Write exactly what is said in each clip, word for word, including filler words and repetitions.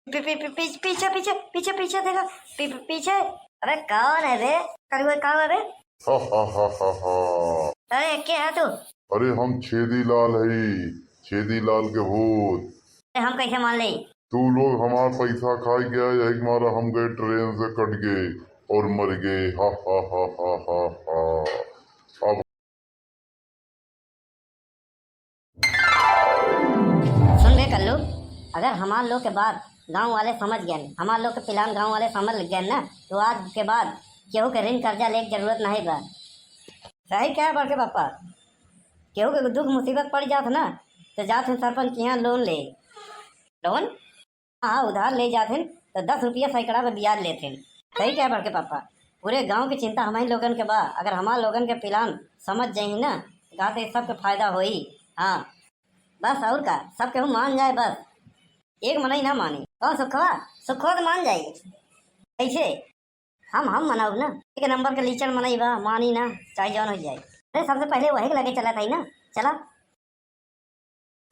पी-, पी-, पी-, पीछे, पीछे, पीछे, पीछे, पीछे देखो। पी-, पी-, पीछे। अबे कौन है बे? करुआ कौन है बे? हा, हा, हा, हा, हा। अरे के है तू? अरे हम छेदी लाल हई, छेदी लाल के भूत। अरे हम कैसे मान ले? तू लोग हमार पैसा खाए गया, यही मारा हम गए ट्रेन से कट गए और मर गए। हा, हा, हा, हा, हा, हा। अब सुन बे कल्लू, अगर हमार लोग के बात गाँव वाले समझ गए, हमार लोग के प्लान गाँव वाले समझ गए ना, तो आज के बाद केहू के ऋण कर्जा लेके जरूरत नहीं बा। सही कहा बड़के पापा, केहू के दुख मुसीबत पड़ जात ना, तो जात हैं सरपंच के यहाँ लोन ले। लोन? हाँ, उधार ले जात हैं, तो दस रुपया सैकड़ा पे ब्याज लेत हैं। सही कहा बड़के पापा, पूरे गांव की चिंता हमारे लोगन के बा। अगर हमार लोगन के प्लान समझ जाई ना, कहा तो सबके फायदा होई। हाँ, बस और का, सब केहू मान जाए बस। एक मनई ना मानी। कौन सुखवा? सुखवा तो मान जाई। कैसे? हम, हम मनाउब ना। एक नंबर के लीचड़ मनई बा, मानी ना, चाहे जौन हो जाए। अरे सबसे पहले वही के लगे चला था ना, चला।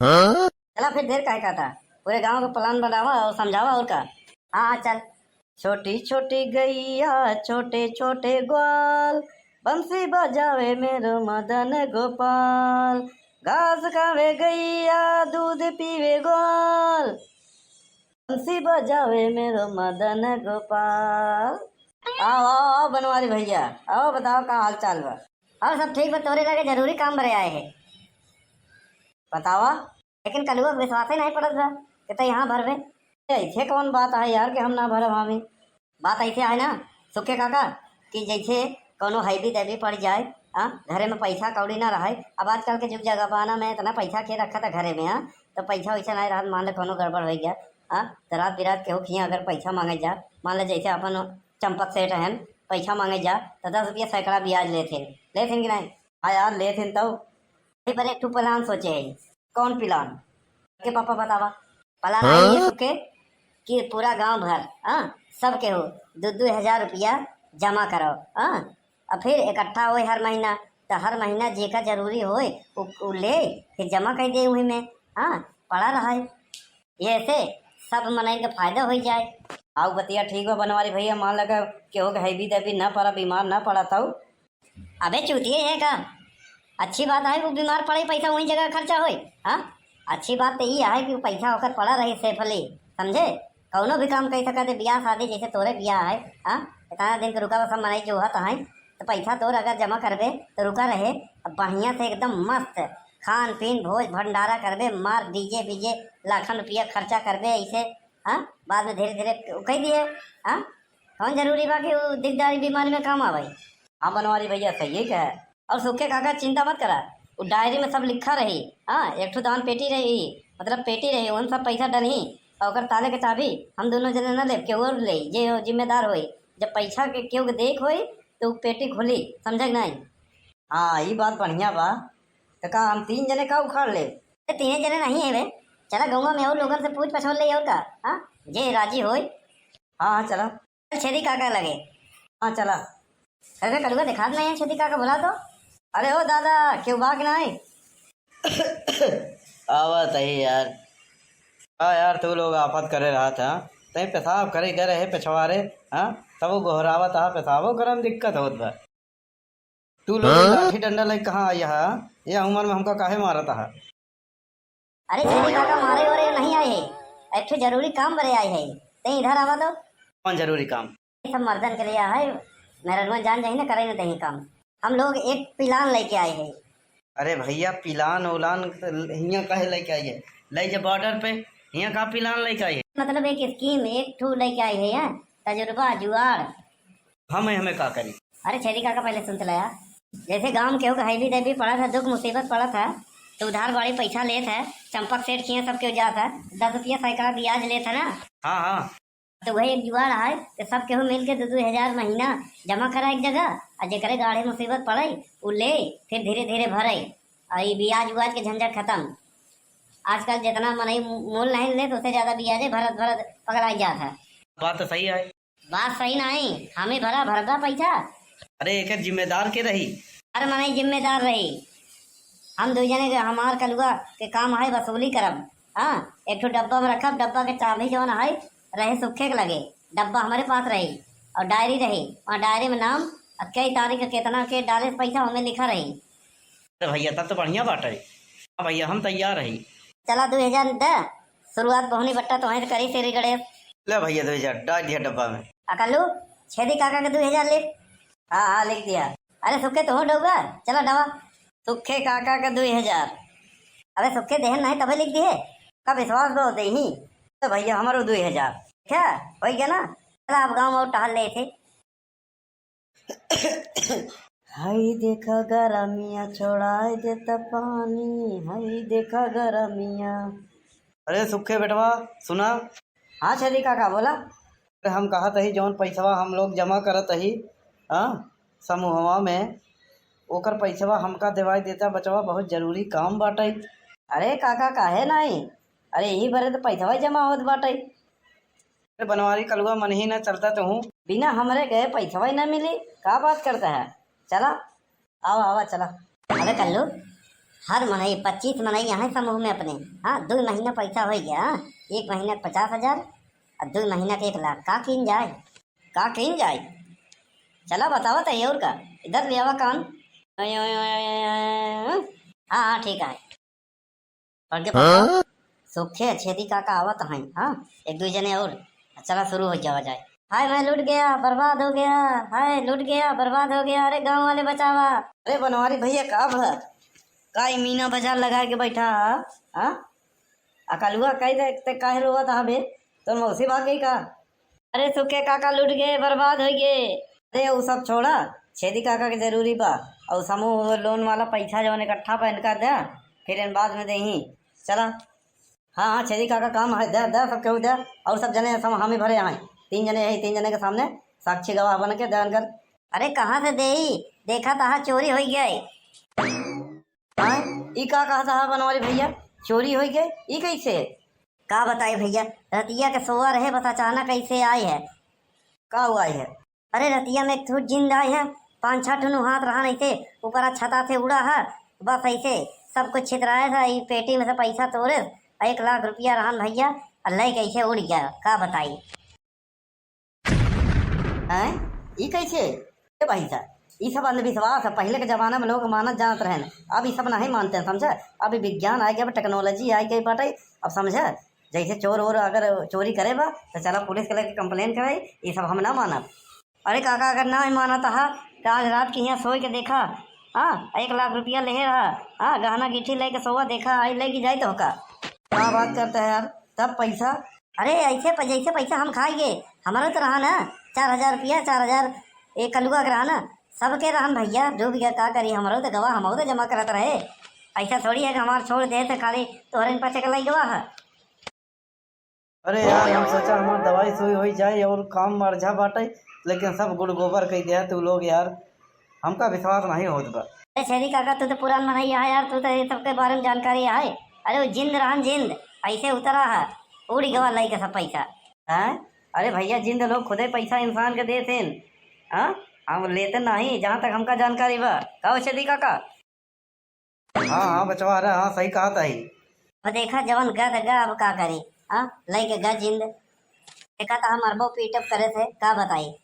हाँ? चला फिर देर काहे का था? पूरे गांव का प्लान बनावा और समझावा और का। हाँ, हाँ, चल। छोटी छोटी गैया, छोटे छोटे ग्वाल, बंसी बजावे मेरो मदन गोपाल। घास खावे गैया, दूध पीवे ग्वाल, बंसी बजावे मेरो मदन गोपाल। आओ, आओ, आओ बनवारी भैया, आओ बताओ का हाल चाल बा? और सब ठीक बा, तोरे लगे जरूरी काम बरे आए हैं। बतावा। लेकिन कलुआ के विश्वासे नहीं पड़त बा कि तै यहाँ भरबे। ऐसे कौन बात है यार कि हम ना भरब हमी? बात ऐसे है ना सुखे काका कि जैसे कौनो हैवी दैवी पड़ जाए, हाँ, घरे में पैसा कौड़ी ना रहे। अब आजकल के जुग जमाना में इतना पैसा के रखा था घरे में, हाँ, तो पैसा वैसा नहीं रहत, मान ले कौनो गड़बड़ हो गया, हाँ, तो रात बिरात केहू खिया अगर पैसा मांगे जा, मान ले जैसे अपन चंपक सेठ हन, पैसा मांगे जा तो दस रुपया सैकड़ा ब्याज लेते हैं, लेते हैं कि नहीं? हाँ यार, लेते हैं। तब अरे पर एक ठो प्लान सोचे है। कौन प्लान? के पापा बतावा। प्लान हाँ? है ये सुखे कि पूरा गांव भर, हाँ, सब केहू दो दो हजार रुपया जमा करो, हाँ, और फिर इकट्ठा होए हर महीना, तो हर महीना जेका जरूरी होए उ, उ ले, फिर जमा कर दे वही में, हाँ, पड़ा रहा है। ये से सब मनई के फायदा हो जाए। आउ बतिया ठीक बा बनवारी भैया, मान लगा केहू के हैवी दैवी ना पड़ा, बीमार ना पड़ा तब अबे चूतिए है का? अच्छी बात है, वो बीमार पड़े, पैसा वही जगह खर्चा होई। हाँ, अच्छी बात तो ये है कि वो पैसा ओकर पड़ा रही safely, समझे? कौनो भी काम कर सकते, ब्याह शादी जैसे तोरे ब्याह है, हाँ, इतना दिन के रुका बा, सब मनई जो होता है, तो पैसा तोर अगर जमा करबे तो रुका रहे। अब बढ़िया से एकदम मस्त खान पीन भोज भंडारा करबे, मार डीजे बीजे, लाखन रुपया खर्चा करबे ऐसे, हाँ, बाद में धीरे धीरे कह दिए, हाँ, कौन जरूरी बा कि वो दिकदारी बीमारी में काम आवे? हाँ बनवारी भैया, सही है क्या है। और सूखे काका चिंता मत करा, वो डायरी में सब लिखा रही। हाँ, एक ठो दान पेटी रही, मतलब पेटी रही, उन सब पैसा डलही और ओकर ताले के चाबी हम दोनों जने न लेब, केहू और ले, जे जिम्मेदार होई। जब पैसा के केहू के देख होई तो उ पेटी खुली, समझे कि नहीं? हाँ, ई बात बढ़िया बा। तो का हम तीन जने का उखाड़ ले? ए, तीने जने नहीं है बे, चला गौवा में और लोगन से पूछ पछोल ले और का। हाँ, जे राजी होई। हाँ, हाँ, चला। चल छेदी काका लगे। हाँ, चला। अरे कलुआ देखात नहीं है, छेदी काका बुला तो। अरे ओ दादा, केहू बा कि नहीं? आवत है यार। का यार, तू लोग आफत करे रहत है, तई पेशाब करे गए रहे पिछवारे, हाँ, तब वो गोहरावत है, पेशाबो करे में दिक्कत होत बा। तू लोग हाँ? लाठी डंडा लेके कहाँ आई है? ये उम्र में हमका काहे मारत है? अरे छेदी काका, मारे वारे नहीं आए है, एक ठो जरूरी काम बरे आए है, तई इधर आवा तो। कौन जरूरी काम? ये सब मर्दन के लिए है, मेहररुआ जान जाही ना, करे ना दही काम। हम लोग एक प्लान लेके आए हैं। अरे भैया, प्लान उलान त हियां काहे लेके आई है? ले जा बॉर्डर पे, हियां का प्लान लेके आई है? मतलब एक स्कीम, एक ठो लेके आई है यार, तजुर्बा, जुआड़। हम हमें का करी? अरे छेदी काका, पहले सुन तो ला यार। जैसे गांव में केहू के हैवी दैवी पड़ा था, दुख मुसीबत पड़ा था, तो उधार बाड़ी पैसा लेत है, चंपक सेठ किए सब केहू जात है, दस रुपया सैकड़ा ब्याज लेत है ना। हाँ, हाँ। तो वही एक जुगाड़ है कि सब केहू मिल के दो दो हजार महीना जमा करा एक जगह, और जेकरे गाड़ी मुसीबत पड़े, उ ले, फिर धीरे धीरे भरे, और ये ब्याज उयाज के झंझट खत्म। आजकल जितना मनई मूल नहीं ले, तो उससे ज्यादा ब्याजे भरत भरत पकड़ाई जात है। बात तो सही है। बात सही नहीं, हम ही भरा भरबा पैसा। अरे एकर जिम्मेदार के रही? हर मनई जिम्मेदार रही। हम दो जने के, हमार कलुआ के काम है वसूली करब। हाँ, एक ठो डब्बा में रखब, डब्बा के चाबी जौन है रहे सुखे के लगे, डब्बा हमरे पास रही और डायरी रही, वहाँ डायरी में नाम और कई तारीख के केतना के डाले पैसा हमें लिखा रही। अरे भैया, तब तो बढ़िया बात है। हाँ भैया, हम तैयार रही। चला, दो हजार दे, शुरुआत बोहनी बट्टा तो वहीं से करी, श्री गणेश। ले भैया, दो हजार डाल दिया डब्बा में। अकल्लू, छेदी काका के दो हजार ले। हाँ, हाँ, लिख दिया। अरे सुखे, तू डोबा, चला डबा। सुखे काका के दो हजार। अबे सुखे, देहन नहीं तबे लिख दिए, का विश्वास बा देही। तो भैया, हमारो दो हजार। ठीक है, हो गया ना? चला, आप गाँव में टहल ले थे। हाय देखा गरमिया छोड़ाए देता पानी, हाय देखा गरमिया। अरे सुखे बेटवा, सुना। हाँ छेदी काका, बोला। अरे हम कहत हई, जौन पैसवा हम लोग जमा करत हई, हाँ, समूहवा में, ओकर पैसवा हमका देवाई देता बचवा, बहुत जरूरी काम बाटे। अरे काका, काहे नाई? अरे यही बरे तो पैसवा जमा होत बाटे। अरे बनवारी कलुआ, मन ही ना चलता तू। बिना हमरे गए पैसवा ही ना मिली, का बात करता है? चला, आवा, आवा, चला। अबे कल्लू, हर मनई, पच्चीस मनई यहाँ समूह में अपने, हाँ, दो महीना पैसा हो गया, हाँ? एक महीना के पचास हजार और दो महीना के एक लाख, का कीन जाए? का कीन जाए? चला बतावा तो, और का? इधर ले आवा कान। हाँ, हाँ, ठीक है। पढ़ के पापा, हाँ? सुखे छेदी काका आवत हैं, हाँ, एक दो जने और, चला शुरू हो जावा जाए। हाय मैं लूट गया, बर्बाद हो गया, हाय लूट गया, बर्बाद हो गया, अरे गाँव वाले बचावा। अरे बनवारी भैया, का भर का ई मीना बाजार लगा के बैठा हा? हाँ? अकलुआ कह दे ते काहे रोवत हा बे? तोर मौसी भाग गई का? अरे सुखे काका लूट गए, बर्बाद हो गए। अरे वो सब छोड़ा, छेदी काका के जरूरी बा। और समूह लोन वाला पैसा जवन इकट्ठा बा इनका दे, फिर इन बाद में देही। चला। हाँ, हाँ, छेदी काका काम है, दे, दे, सब केहू दे। और सब जने सब हामी भरे आए, तीन जने यही, तीन जने के सामने साक्षी गवाह बन के दे इनकर। अरे कहाँ से देई? देखा तहा चोरी हो गई। हाँ, ई का कहा था बनवारी भैया, चोरी हो गई? ई कैसे? का बताई भैया, रतिया के सोवा रहे, बस अचानक ऐसे आई है। का हुआ है? अरे रतिया में एक ठो जिंद आई है, पाँच छह ठो हाथ रहन ऐसे ऊपर छता से उड़ा है, बस ऐसे सब कुछ छितराए था, ई पेटी में से पैसा तोड़े, एक लाख रुपया रहन भैया, और लेके ऐसे उड़ गया, का बताई। हैं? ई कैसे? ए भाई साहब, ई सब अंधविश्वास है। पहले के जमाना में लोग मानत जानत रहन, अब ई सब नहीं मानते हैं, समझे? अब ई विज्ञान आ गया, अब technology आ गई बाटे, अब समझे? जैसे चोर वोर अगर चोरी करे बा, तो चला पुलिस के लगे complain कराई, ई सब हम ना मानब। अरे काका, अगर ना मानत हा, तो आज रात के यहाँ सोई के देखा, हाँ, एक लाख रुपया लेहे रहा, हाँ, गहना गिट्ठी लेके सोवा, देखा, आई लेके जाए तो का? का बात करता है यार, तब पैसा? अरे ऐसे प-, जैसे पैसा हम खाएंगे, हमारा तो रहा ना चार हजार रुपया, चार हजार एक कलुआ के रहा ना, सबके रहन भैया, डूब गया, का करी, हमारो तो गवा, हम तो जमा करत रहे। ऐसा थोड़ी है कि हमार छोड़ दे तो खाली तोहरे इन पाछे के लाई गवा है। अरे यार, हम सोचा हमार दवाई सुई होई जाए और काम मरझा बाटे, लेकिन सब गुड़ गोबर कई दिया तू लोग यार, हमका विश्वास नहीं होत बा। अरे छेदी काका, तू तो पुरान मनई है यार, तू तो ये सबके बारे में जानकारी है। अरे वो जिंद रहन जिंद, ऐसे उतरा है, उड़ी गवा लई के सब पैसा। हैं? अरे भैया, जिंद लोग खुदे पैसा इंसान के देत हैं। हाँ? हम लेते नहीं, जहाँ तक हमका जानकारी बा। का हो छेदी काका? हाँ, हाँ, बचवा, अरे हाँ, सही कहा ताई। अब देखा, जवन गा त गा, अब का करी? हाँ, लइके गा जिंद। देखा त हम अरबो पीटब करे से, का बताई?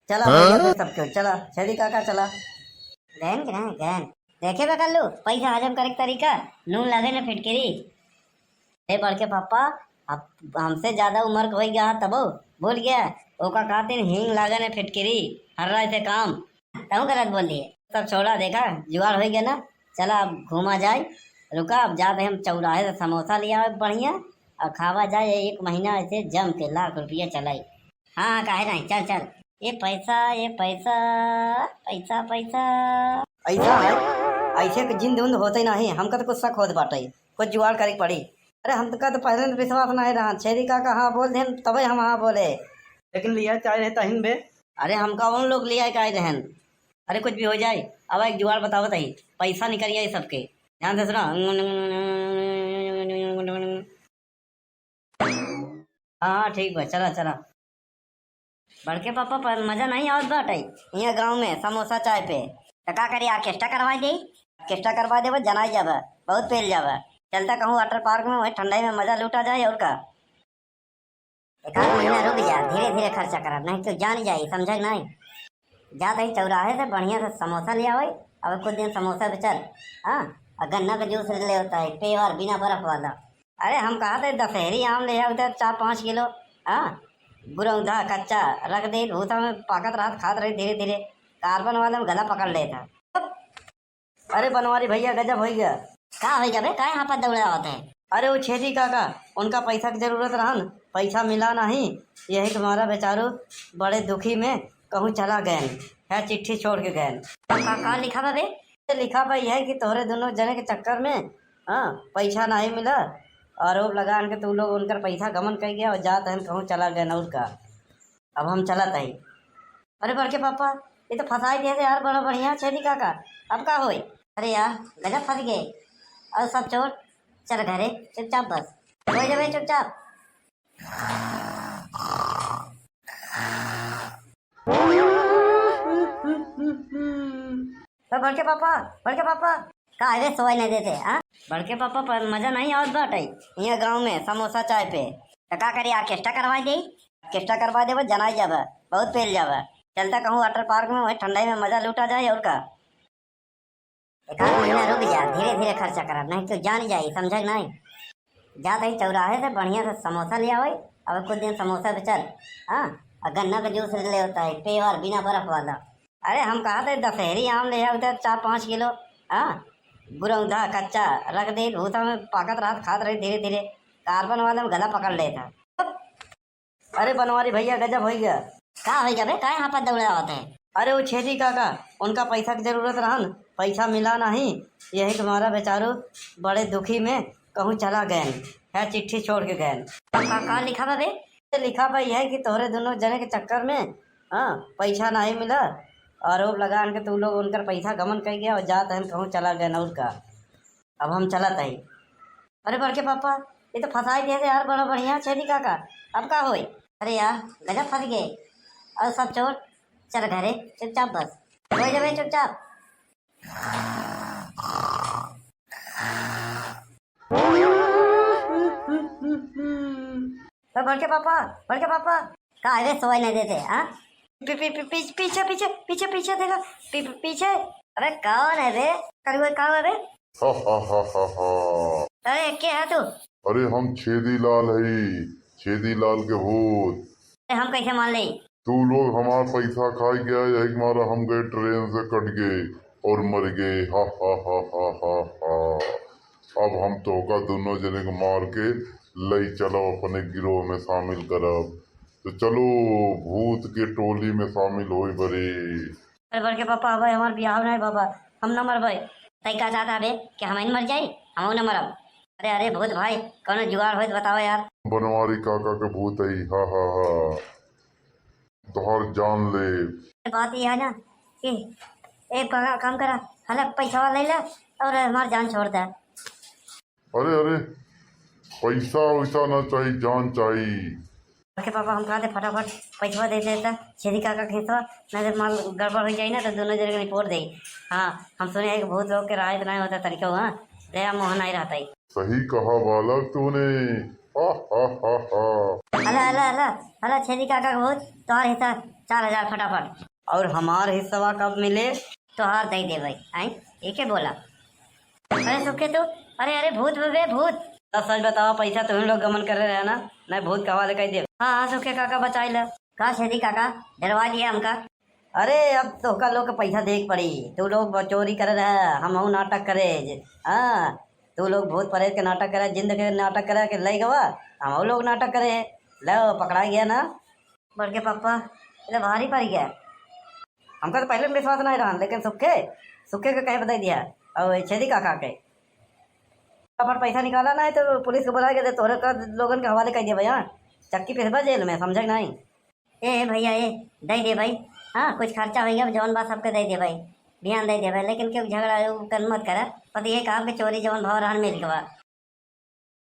चला भैया, फिर सब क्यों, चला, छेदी काका, चला। गहन के ना, गहन। देखे बे कल्लू, पैसा हजम करे के तरीका, नून लागे न फिटकिरी। ए बड़के पापा, अब हमसे ज्यादा उम्र के होई गया तबो भूल गया, ओका कहते हींग लागे न फिटकिरी, हर राय से काम। तहूँ गलत बोल दिए। सब छोड़ा, देखा, जुगाड़ हो गया ना, चला अब घूमा जाए। रुका, अब जाते हम चौराहे से समोसा ले आवे बढ़िया और खावा जाए एक महीना ऐसे जम के, लाख रुपया चलाई। हाँ, हाँ, काहे नहीं, चल, चल। ये पैसा, ये पैसा, पैसा, पैसा। ऐसा है, ऐसे के जिंद उंद होते नहीं, हमका तो कुछ शक होत बाटे, कुछ जुगाड़ करे के पड़ी। अरे हमका तो पहले से विश्वास नहीं रहा, छेदी काका हाँ बोल देन तबे हम हाँ बोले। लेकिन लिया चाहे रहे तहिन बे। अरे हमका उन लोग लिया के आए रहन। अरे कुछ भी हो जाए, अब एक जुगाड़ बतावत ही, पैसा निकल जाए सबके। ध्यान से सुना। हाँ, हाँ, ठीक बा, चला, चला। बड़के पापा, पर मजा नहीं आवत बाटे यहाँ गाँव में समोसा चाय पे। त का करी, orchestra करवा दे? Orchestra करवा देबा, जनाई जाबा, बहुत पेल जाबा। चलता कहूँ water park में, वहीं ठंडाई में मजा लूटा जाए, और का। एक आध महीना रुक जा, धीरे धीरे खर्चा करब, नहीं तो जान जाई, समझे नहीं। जात ही चौराहे से बढ़िया से समोसा ले आवे, अब कुछ दिन समोसा बेचल, हाँ, और गन्ना का जूस ले होता है, प्योर, बिना बर्फ वाला। अरे हम कहा थे दशहरी आम ले आओ इधर चार पाँच किलो, हाँ, गुरौधा कच्चा रख दे, भूसा में पाकत रहत, खात रही धीरे धीरे, कार्बन वाले में गला पकड़ लेता। अरे बनवारी भैया, गजब होइ गया। का होइ गया बे, का यहाँ पर दौड़ावत है? अरे वो छेदी काका, उनका पैसा की जरूरत रहन, पैसा मिला नहीं, यही तुम्हारा बेचारू बड़े दुखी में कहूँ चला गए, है चिट्ठी छोड़ के गए। का, का, का लिखा बा बे? लिखा बा यह कि तोहरे दोनों जने के चक्कर में, हाँ, पैसा नहीं मिला, आरोप लगा के तू लोग उनकर पैसा गमन कर गया और जात हन कहूँ चला गए और का। अब हम चलत हई। अरे बड़के पापा, ये तो फंसाई दिए थे यार, बड़ा बढ़िया छेदी काका, अब का होई? अरे यार, गजब फंस गए। और सब छोड़, चल घरे चुपचाप बस, सो जाबे चुपचाप। तो बड़के पापा, बड़के पापा, का है रे, सोए नहीं देते, हाँ? बड़के पापा, पर मजा नहीं आवत बाटे यहाँ गाँव में समोसा चाय पे। तो का करी, ऑर्केस्ट्रा करवा दे? ऑर्केस्ट्रा करवा देबा, जनाई जाबा, बहुत पेल जाबा। चलता कहूँ वाटर पार्क में, वही ठंडाई में मजा लूटा जाए और का। एक आध महीना रुक जा, धीरे धीरे खर्चा करब, नहीं तो जान जाई, समझे नहीं। जात ही चौराहे से बढ़िया से समोसा ले आवे, अब कुछ दिन समोसा बेचल, हाँ, और गन्ना का जूस ले होता है, प्योर, बिना बर्फ वाला। अरे हम कहा थे दशहरी आम ले आओ इधर चार पाँच किलो, हाँ, गुरौधा कच्चा रख दे, भूसा में पाकत रहत, खात रही धीरे धीरे, कार्बन वाले में गला पकड़ लेता। अरे बनवारी भैया, गजब होइ गया। का होइ गया बे, का यहाँ पर दौड़ावत है? अरे वो छेदी काका, उनका पैसा की जरूरत रहन, पैसा मिला नहीं, यही तुम्हारा बेचारू बड़े दुखी में कहूँ चला गए, है चिट्ठी छोड़ के गए। का, का, का लिखा बा बे? लिखा बा यह कि तोहरे दोनों जने के चक्कर में, हाँ, पैसा नहीं मिला, आरोप लगा के तू लोग उनकर पैसा गमन कर गया और जात हन कहूँ चला गए और का। अब हम चलत हई। अरे बड़के पापा, ये तो फंसाई दिए थे यार, बड़ा बढ़िया छेदी काका, अब का होई? अरे यार, गजब फंस गए। और सब छोड़, चल घरे चुपचाप बस, सो जाबे चुपचाप। तो बड़के पापा, बड़के पापा, का है रे, सोए नहीं देते, हाँ? पी-, पी-, पी-, पीछे, पीछे, पीछे, पीछे, पीछे देखो, पी-, पी-, पीछे। अबे कौन है बे? करुआ कौन है बे? हा, हा, हा, हा, हा। अरे के है तू? अरे हम छेदी लाल हई, छेदी लाल के भूत। अरे हम कैसे मान ले? तू लोग हमार पैसा खाई गया, यही मारा हम गए ट्रेन से कट गए और मर गए। हा, हा, हा, हा, हा, हा। अब हम तोहका दोनों जने के मार के लई चलब अपने गिरोह में शामिल करब। तो चलो भूत के टोली में शामिल होई बरे। अरे बड़के पापा, अबे हमार बियाह नहीं बाबा, हम न मरबे। तई का चाहता बे कि हम ही मर जाई, हम न मरब। अरे, अरे भूत भाई, कौनो जुगाड़ होई तो बताओ यार। बनवारी काका के भूत आई, हा, हा, हा। तोहर जान ले। बात ये है ना कि एक बड़ा काम करा, हला पैसा ले ले और हमार जान छोड़ दे। अरे, अरे, पैसा वैसा ना चाहिए, जान चाहिए। ओके पापा, हम कहा थे फटाफट पैसा दे देता छेदी काका के हिस्सा, नहीं तो माल गड़बड़ हो जाए ना तो दोनों जने के रिपोर्ट दे। हाँ, हम सुने हैं कि भूत लोग के राहत नहीं होता तरीका, हाँ, दया मोह नहीं रहता है। सही कहा बालक तूने। हा, हा, हा, हा। हला, हला, हला, हला, छेदी काका के भूत, तोहार हिस्सा चार हजार फटाफट। और हमार हिस्सा कब मिले? तोहार दे देबे, आई, एके बोला। अरे सुखे तू, अरे, अरे, भूत बे, भूत। तब सच बतावा, पैसा तुम लोग गमन करे रहे ना, नहीं भूत के हवाले कर दे। हाँ, हाँ, सुखे काका, बचाई ला। का छेदी काका, डरवा दिया हमका? अरे, अब तोहका लोग के पैसा देख पड़ी। तू लोग ब-, चोरी करे रहे, हमहू नाटक करे। हाँ, तू लोग भूत प्रेत के नाटक करे, जिंद के नाटक करे के ले गवा, हमहू लोग नाटक करे। लो, पकड़ा गया ना। बड़के पापा, ये तो भारी पड़ गया। हमका तो पहले में विश्वास नहीं रहा, लेकिन सुखे, सुखे के कहे बताई दिया। और छेदी काका के। अपन पैसा निकाला ना है तो पुलिस को बुला के दे, तोहरे का लोगन के हवाले कर दिया भैया। चक्की पिसबा जेल में, समझे कि नहीं? ए, ए भैया, ए, दे दे भाई। हाँ, कुछ खर्चा होइगा, जौन बा सबके दे दे भाई। बिहान दे दे भाई, लेकिन क्यों झगड़ा उ कर मत करा। बस ये काम के चोरी जौन भाव रहन मिल गवा।